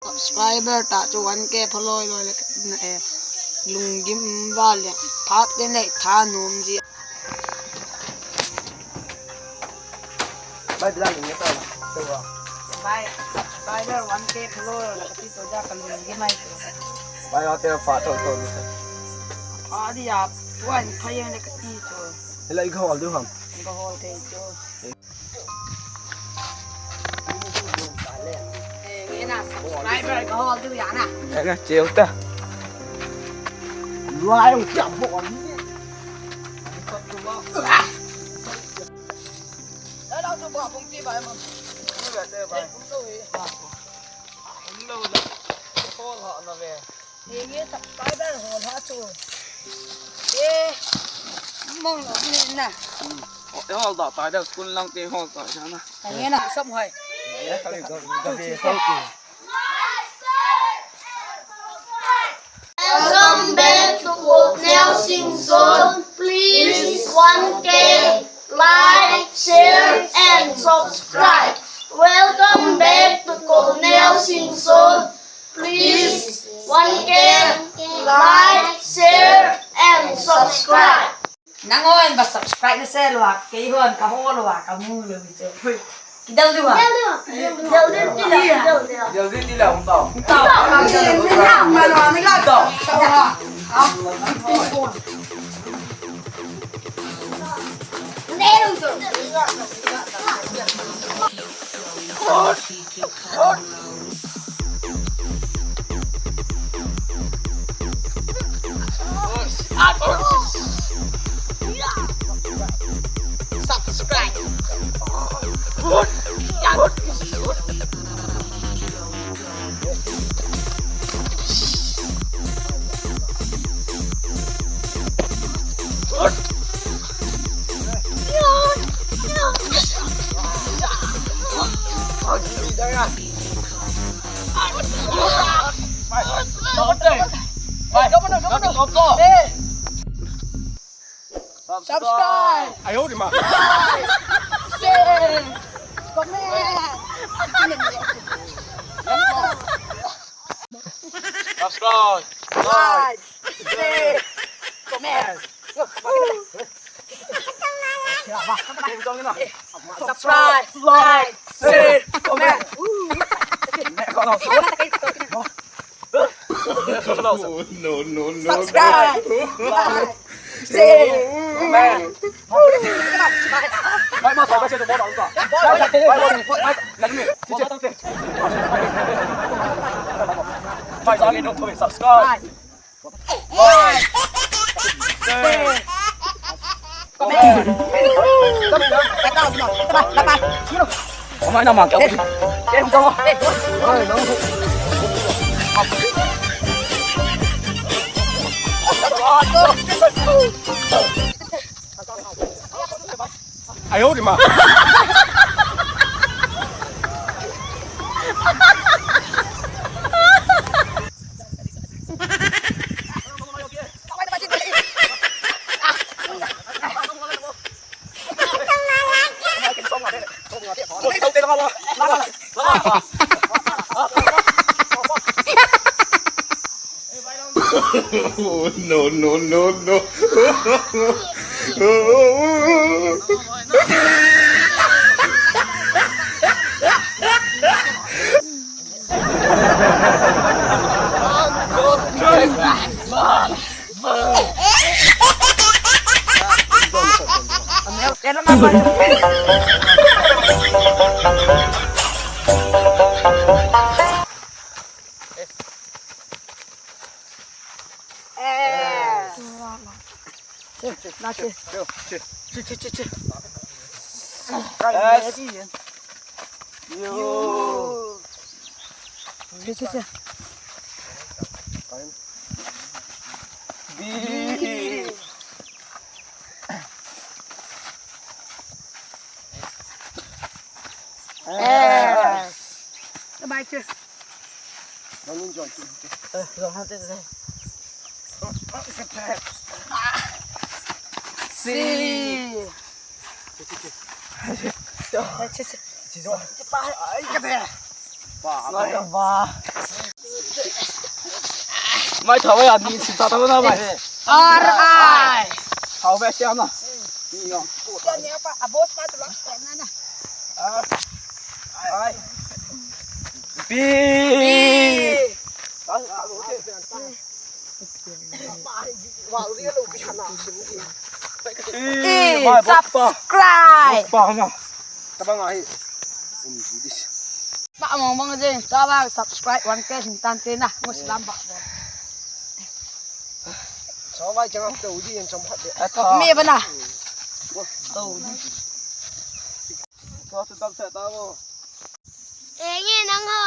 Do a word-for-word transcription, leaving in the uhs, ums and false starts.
Subscriber ta chu one K phaloi loi le, eh, lunggim val le phat den le tha nom ji. Bai, bila ni ta. Bai, subscriber one K phaloi loi le kati to ja ka lunggim mai to. Bai, ate pha to to ni. Adi a, wan phayang le kati to. Hila i ka hol du ham. Ka hol te to. Subscriber ka hol diu ya na. Cheu ta. Lai u cha bo ni. Lai u cha bo pung ti ba ma. Ni ba te ba. Lo la. Hol ha na ve. Ye, ye, subscriber hol ha chu. Eh, mong lo ni na. Hmm. Hol da tai da, school lang te hol tai da na. Ai na, sop hoi. Welcome back to Kolneo Singson. Please one K like, share and subscribe. Welcome back to Kolneo Singson. Please one K like, share and subscribe. Nang hon ba subscribe na se lua, kei hon ka hol lua, ka mu lou chu. Kidel diu a. Del diu a. Del diu a. Del diu a. Del diu a. Del diu a. Del diu a. Subscribe. Subscribe. Ai, hold him up. Like, share, comment. Subscribe. Like, share, comment. Subscribe. Like, share, comment. No, no, no, no. Subscribe. Like, share, comment. Subscribe. Like, share, comment. Ai, hold him up. No, no, no, no. Mai thau ya, ni si ta ta na mai. R I. Thau ve sia na. Ni yo. Sia ni pa, a boss pa tu lo sia na na. Ai. Pi. Pi. Eh, subscribe. Pa na. Tabang ahi. Um, this. Ba mong mong din, ka ba subscribe one K hin tan te na, ngus lam ba bo. So vai chang to di yan chom phat de. Ata. Me ba na. To di. To to tak sa ta bo. Eh, nge nang ho.